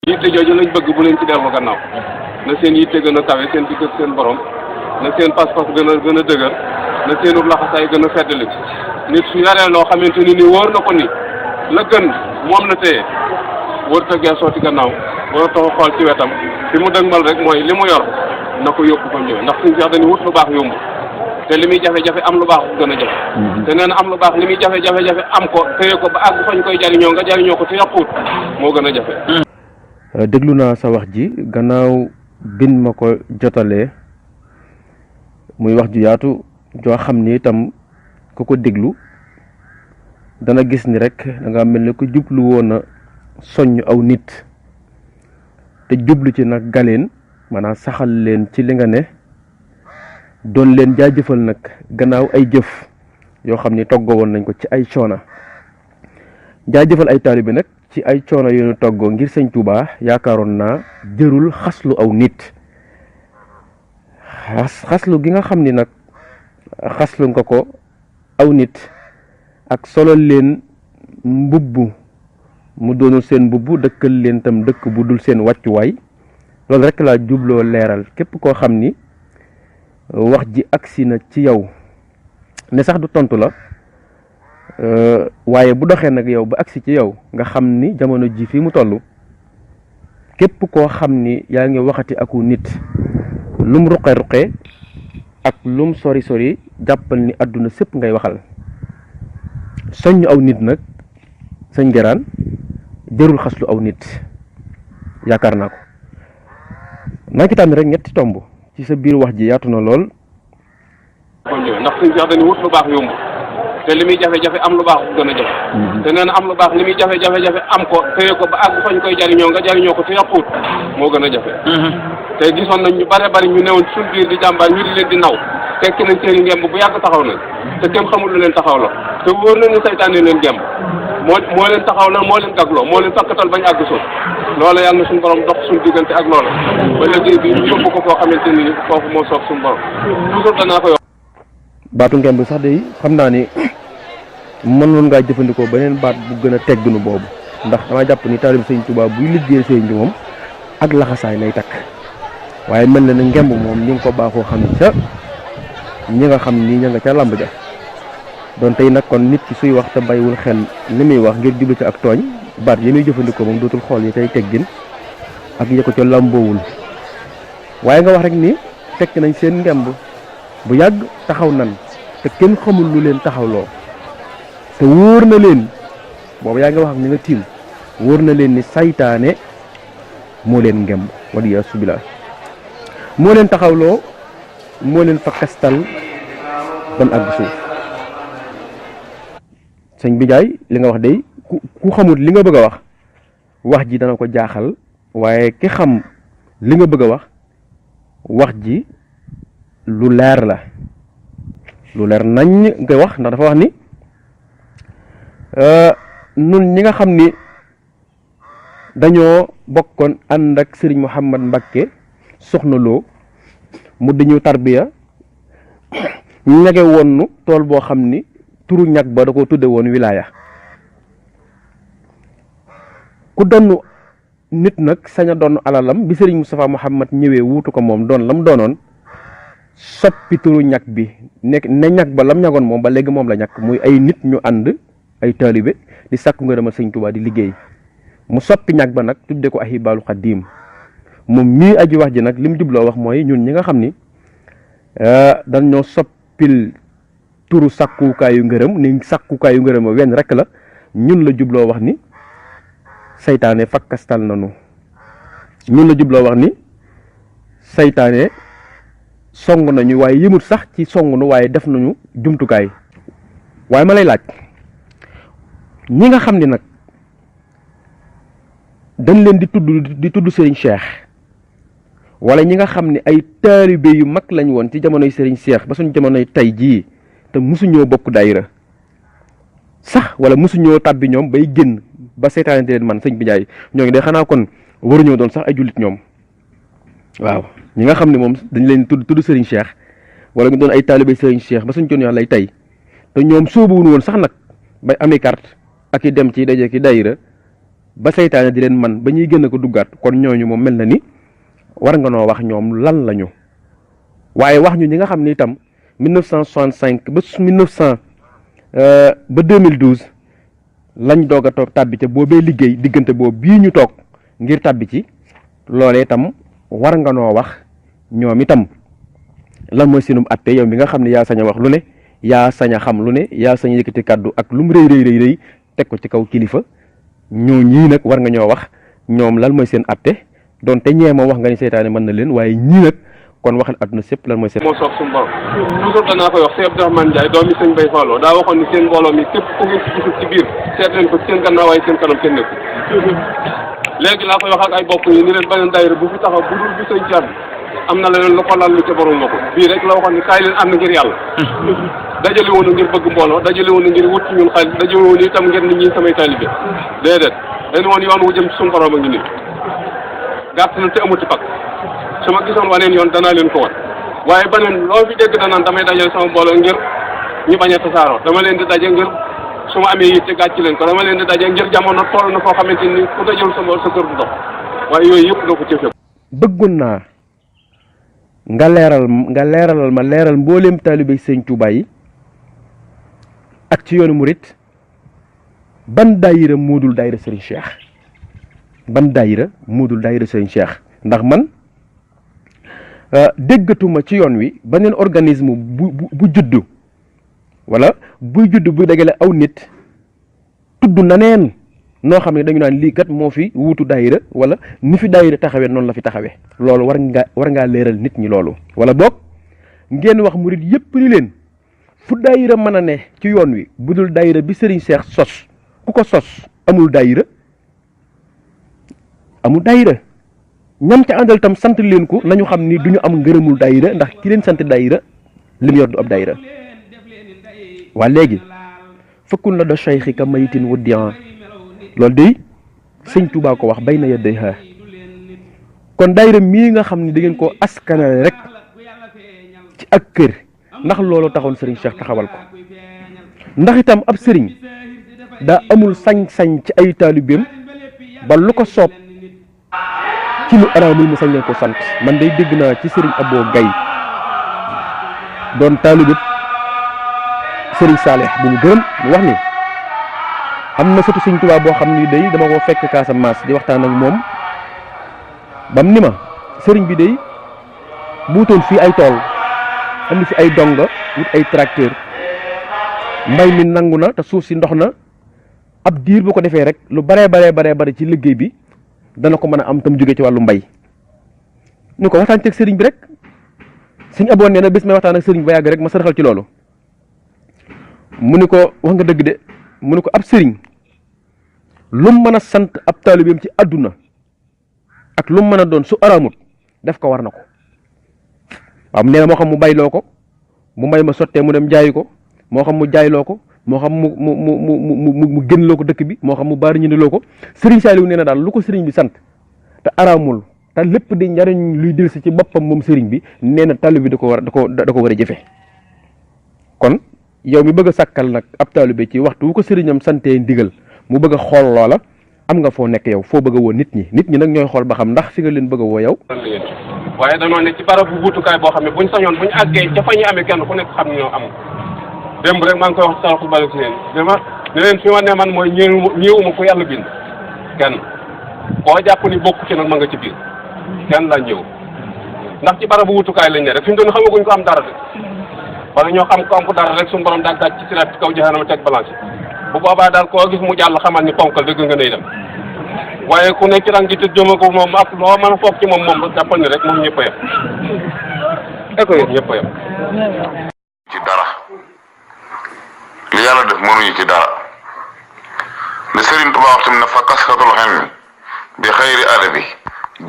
yitte jooju lañ bëgg bu leen ci dellu gannaaw na seen yitte gën a kawe seen digg seen borom na seen pas-pas gën a dëgër na seenu laxasaay gën a feddali nit su yaree loo xamante ni wóor na ko ni la gën moom la téye wóor ta geesoo ci gannaaw wóor ta xool ci wetam fi mu dëgmal rek mooy li mu yor na ko yóbbu fa ñëw ndax suñu seex dañuy wut lu baax yomb te li muy jafe-jafe am lu baax gën a jafe te nee na am lu baax li muy jafe-jafe am ko téye ko ba àgg fañ koy jariñoo nga jariñoo ko te yàquut moo gën a jafe. déglu naa sa wax ji gannaaw bin ma ko jotalee muy wax ju yaatu joo xam ni itam ku ko déglu dana gis ni rek da nga mel ni ko jublu woon a soññ aw nit te jublu ci nag galeen maanaam saxal leen ci li nga ne doon leen jaajëfal nag gannaaw ay jëf yoo xam ni toggoo woon nañ ko ci ay coona jaajëfal ay taalibe nag ci ay coono yu ñu toggoo ngir sëñ Tuubaa yaakaaroon naa jërul xaslu aw nit xaslu gi nga xam ni nag xaslu nga ko aw nit ak solo leen mbubb mu doonul seen mbubb dëkkal leen tam dëkk bu dul seen wàccuwaay loolu rek laa jubloo leeral képp koo xam ni wax ji agsi na ci yow ne sax du tontu la waaye bu doxee nag yow ba agsi ci yow nga xam ni jamono ji fii mu toll képp koo xam ni yaa ngi waxati aku nit lum ruqe ak lum sori jàppal ni àdduna sépp ngay waxal soññ aw nit nag sëñ Guérane jërul xaslu aw nit yaakaar naa ko naa ci tànn rek ñetti tomb ci sa biir wax ji yaatu na lool. ndax suñu seex dañuy wut lu baax yomb te li muy jafe-jafe am lu baax gën a jafe te nee na am lu baax li muy jafe-jafe am ko téye ko ba àgg fañ koy jariñoo nga jariñoo ko te yàquut moo gën a jafe te gisoon nañ ñu bare bari ñu newoon suñ biir di jàmbaar ñu di leen di naw tekki nañ seen i ngemb bu yàgg taxaw nañ te kenn xamul lu leen taxaw la te wóor na ni saytaane leen ngemb moo leen taxaw la moo leen gagloo moo leen fakkatal bañ àgg suuf loola yàlla na suñu borom dox suñu diggante ak loola ba liggéey bi ñu yóbbu ko foo xamante ni foofu moo soob suñu borom toujours danaa ko yokk baatu ngemb sax day xam naa ni mënoon ngaa jëfandikoo beneen baat bu gën a tegginu boobu ndax dama jàpp ni taalib sëñ Tuubaa buy liggéey sëñ bi moom ak laxasaay lay takk waaye mel na ne ngemb moom ñi nga ko baaxoo xam ca ñi nga xam ni ña nga ca làmb ja doon tey nag kon nit ki suy wax te bàyyiwul xel li muy wax ngir jublu ci ak tooñ baat yi muy jëfandikoo moom dootul xool yi tey teggin ak ya ko ca làmboowul waaye nga wax rek ni tekki nañ seen ngemb bu yàgg taxaw nan te kenn xamul lu leen taxawloo te wóor na leen boobu yaa nga wax ak ni nga tiim wóor na leen ni saytaane moo leen ngemb waliya subila moo leen taxawloo moo leen fa kastal ban àgg suuf sëñ bi jaay li nga wax day ku xamul li nga bëgg a wax ji dana ko jaaxal waaye ki xam li nga bëgg a wax ji lu leer la lu leer nañ nga wax ndax dafa wax ni nun ñi nga xam ni dañoo bokkoon ànd ak Serigne Mouhamad Mbacké soxna loo mu dañu tarbiya ñage woon nu tool boo xam ni turu ñag ba da ko tudde woon wilaya ku donn nit nag sañ a doon alalam bi Serigne Moustapha Mouhamad ñëwee wuutu ko moom doon lam doonoon soppi turu ñag bi nekk ne ñag ba lam ñagoon moom ba léegi moom la ñag muy ay nit ñu ànd ay taalibe di sàkku ngërëmal sëñ Tuubaa di liggéey mu soppi ñag ba nag tudde ko Ahibaalu Xadiim moom mii aji wax ji nag li mu jubloo wax mooy ñun ñi nga xam ni dañ ñoo soppil turu sàkkukaayu ngërëm ni sàkkukaayu ngërëm wenn rek la ñun la jubloo wax ni saytaane fakkastal nanu ñun la jubloo wax ni saytaane song nañu waaye yëmut sax ci song nu waaye def nañu jumtukaay waaye ma lay laaj ñi nga xam ni nag dañ leen di tudd Serigne Cheikh wala ñi nga xam ne ay taalibe yu mag lañ woon ci jamonoy Serigne Cheikh ba suñ jamonoy tey jii te mosuñoo bokk daayira sax wala mosuñoo tàbbi ñoom bay génn ba seytaane leen man sëñ bi jaay ñoo ngi de xanaa kon waruñoo doon sax ay jullit ñoom waaw ñi nga xam ne moom dañ leen tudd Serigne Cheikh wala ñu doon ay taalibe Serigne Cheikh ba suñ jon wax lay tey te ñoom sóobuwuñ woon sax nag bay amee carte ak i dem ci daje ki daayira ba seytaane di leen man ba ñuy génn ko duggaat kon ñooñu moom mel na ni war nga noo wax ñoom lan lañu waaye wax ñu ñi nga xam ni itam 1965 ba 1900 ba 2012 lañ doog a toog tàbbi ca boobee liggéey diggante boobu bii ñu toog ngir tàbbi ci loolee itam war nga noo wax ñoom itam lan mooy seenum atte yow mi nga xam ne yaa sañ a wax lu ne yaa sañ a xam lu ne yaa sañ a yëkkati kàddu ak lu mu rëy teg ko ci kaw kilifa ñoo ñii nag war nga ñoo wax ñoom lan mooy seen atte donte ñee moom wax nga ni seytaane mën na leen waaye ñii nag kon waxal àdduna sépp lan mooy seen. moo soog suñu borom toujours danaa koy wax Cheikh Abdourahmane Ndiaye doomi sëñ Bay Fallou daa waxoon ni seen mbooloo mi képp ku ngeen ci gisul ci biir seet leen ko seen gannaaw waaye seen kanam kenn nekku léegi laa koy wax ak ay bokk yi ni leen beneen daayira bu fi taxaw bu dul bi sëñ Thiam am na leneen lu ko lal lu ca borom ma ko bii rek la waxoon ni kaay leen ànd ngir yàlla dajale woon ngir bëgg mbooloo dajale woon ngir wut ci ñun xaalis dajale woon itam ngir nit ñi samay taalibe déedéet dañu woon yoon wu jëm ci suñu borom a ngi nii gàtt na te amuti pak su ma gisoon waneen yoon danaa leen ko wan waaye beneen loo fi dégg danaan damay dajale sama mbooloo ngir ñu bañ a tasaaroo dama leen di daje ngir su ma amee yitte gàcc leen ko dama leen di daje ngir jamono toll na foo xamante ni ku dajul sa mbool sa kër du dox waaye yooyu yëpp doo ko ci fekk. bëggoon naa nga leeralal ma leeral mbooleem taalibe sëñ Tuubaa yi ak ci yoonu murit ban daayira moodul daayira Serigne Cheikh ban daayira moodul daayira Serigne Cheikh ndax man déggatuma ci yoon wi beneen organisme bu juddu wala buy juddu buy dagale aw nit tudd na neen noo xam ne dañu naan lii kat moo fi wuutu daayira wala ni fi daayira taxawee noonu la fi taxawee loolu war ngaa leeral nit ñi loolu wala boog ngeen wax murit yépp ni leen fu daayira mën a ne ci yoon wi budul daayira bi Serigne Cheikh sos ku ko sos amul daayira ñam ca àndal tam sant leen ko nañu xam ni duñu am ngërëmul daayira ndax ki leen sant daayira lim yor du ab daayira waa léegi fëkkun la do cheikhi ka mayitin wuddian loolu day sëñ Tuubaa ko wax bay na yedday ha kon daayira mii nga xam ni da ngeen koo askanale rek ci ak kër ndax loolu taxoon Serigne Cheikh taxawal ko ndax itam ab sëriñ daa amul sañ-sañ ci ay taalibeem ba lu ko soob ci lu araamul mu sañ leen ko sant man day dégg naa ci Serigne Abo Gaye doon taalibeb Serigne Saleh bu mu gërëm mu wax ni am na sëtu Serigne Touba boo xam ni day dama ko fekk Casamance di waxtaan ak moom bam ni ma Serigne bi day buutoon fii ay tool andi fi ay donga wut ay tracteur mbay mi nangu na te suuf si ndox na ab diir bu ko defee rek lu baree bare ci liggéey bi dana ko mën a am tam jóge ci wàllu mbay ñu ko waxtaan ak sëriñ bi rek suñ aboon nee na bés may waxtaan ak sëriñ bi ba yàgg rek ma sërxal ci loolu mu ni ko wax nga dëgg de mu ni ko ab sëriñ lu mu mën a sant ab taalibeem ci àdduna ak lu mu mën a doon su araamut def ko war na ko waaw nee na moo xam mu bayloo ko mu mbay ma sottee mu dem jaayi ko moo xam mu jaayloo ko moo xam mu génnloo ko dëkk bi moo xam mu baari ñëndiloo ko Serigne Saliou nee na daal lu ko Serigne bi sant te araamul te lépp di njariñ luy delsi ci boppam moom Serigne bi nee na taalibe bi da ko war a jëfe kon yow mi bëgg a sàkkal nag ab taalibe ci waxtu wu ko sëriñam santee ndigal mu bëgg a xool loola am nga foo nekk yow foo bëgg a woo nit ñi nag ñooy xool ba xam ndax fi nga leen bëgg a woo yow. waaye danoo ne ci barabu wuutukaay boo xam ne buñ sañoon buñ àggee ca fa ñu amee kenn ku nekk xam ne ñoo am démb rek maa ngi koy wax ci salaxul bari si leen dama ne leen fi ma ne man mooy ñëwuma ko yàlla bind kenn koo jàpp ni bokk ci nag ma nga ci biir kenn la ñëw ndax ci barabu wuutukaay lañ ne rek fi mu doon xamaguñ ko am dara de wala ñoo xam ko am ko dara rek suñu borom daal daaj ci siraat ci kaw jahanama teg balance bu boobaa daal koo gis mu jàll xamal ni ponkal dëgg nga nay dem waaye ku nekk ci rang gi te jëma ko moom ak loo mën a foog ci moom jàppal ni rek moom ñëpp a yem ñëpp a yem ci dara li yàlla def mënuñu ci dara li Sëriñ Tuubaa wax tamit ne fa kasratul xelmi bi xayri adabi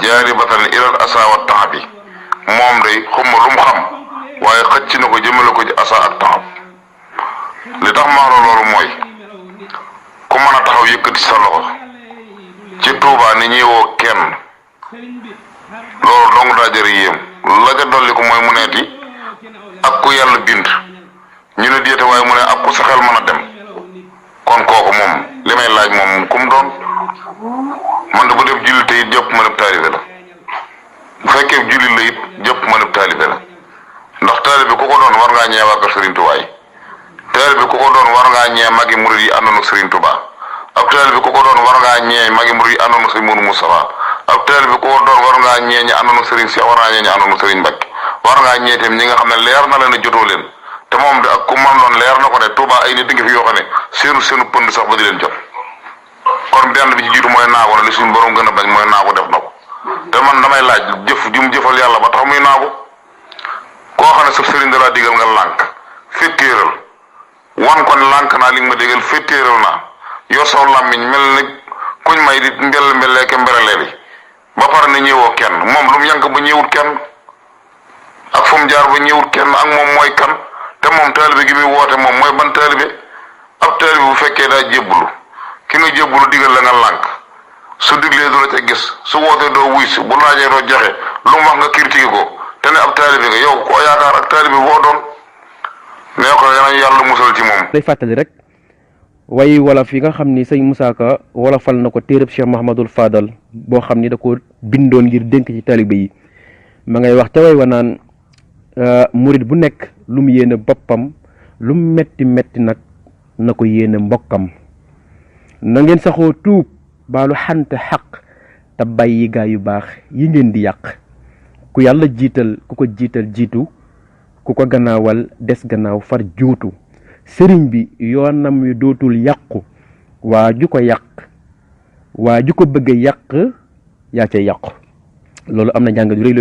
jaari batan ilal asa wa taxabi moom day xumma lu mu xam waaye xëcc na ko jëmale ko ci asa ak taxab li tax ma wax loolu mooy ku mën a taxaw yëkkati sa loxo ci Tuubaa ni ñuy woo kenn loolu dong daa jëri yéem la ca dolli ko mooy mu neeti ak ku yàlla bind ñu ne déete waaye mu ne ak ku sa xel mën a dem kon kooku moom li may laaj moom ku mu doon man de bu def jullit te it jëpp ma ne taalibe la bu fekkee jullit la it jëpp ma ne taalibe la ndax taalibe ku ko doon war ngaa ñee waa kër Serigne Touba yi taalibe ku ko doon war ngaa ñee magi murid yi àndoon ak Serigne Touba ab taalibe ku ko doon war ngaa ñee magi murid yi àndoon ak Serigne Mourou Moustapha ab taalibe ku ko doon war ngaa ñee ñi àndoon ak Serigne Cheikh war ngaa ñee ñi àndoon ak Serigne Mbacke war ngaa ñee itam ñi nga xam ne leer na leen a jotoo leen te moom de ak ku man doon leer na ko ne Touba ay nit ngi fi yoo xam ne seenu pënd sax ba di leen jot kon benn bi ci jiitu mooy naagu ne li suñu borom gën a bañ mooy naagu def na ko te man damay laaj jëf jum jëfal yàlla ba tax muy naagu koo xam ne sa sëriñ da laa digal nga lànk féttéeral wan ko ne lànk naa li nga ma digal féttéeral naa yor saw làmmiñ mel ni kuñ may di mbelleeke mberalee bi ba pare ne ñëwoo kenn moom lu mu yank ba ñëwut kenn ak fu mu jaar ba ñëwut kenn ak moom mooy kan te moom taalibe gi muy woote moom mooy ban taalibe ab taalibe bu fekkee daa jébbulu ki nga jébbulu digal la nga lànk su diglee du la ca gis su wootee doo wuy si bu laajee doo joxe lu mu wax nga critiqué ko te ne ab taalibe nga yow koo yaakaar ak taalibe boo doon nee ko yanañ yàlla musal ci moom. lay fàttali rek way wolof yi nga xam ni sëñ Moussa Ka wolofal na ko téereb Cheikh Mahamadul Fadal boo xam ni da ko bindoon ngir dénk ci taalibe yi ma ngay wax ca way wa naan murit bu nekk lu mu yéene boppam lu mu metti metti nag na ko yéene mbokkam na ngeen saxoo tuub baalu xante xaq te bàyyi gaa yu baax yi ngeen di yàq ku yàlla jiital ku ko jiital jiitu ku ko gannaawal des gannaaw far juutu sëriñ bi yoonam wi dootul yàqu waa ju ko yàq waa ju ko bëgg a yàq yaa ca yàqu loolu am na njàngat yu rëy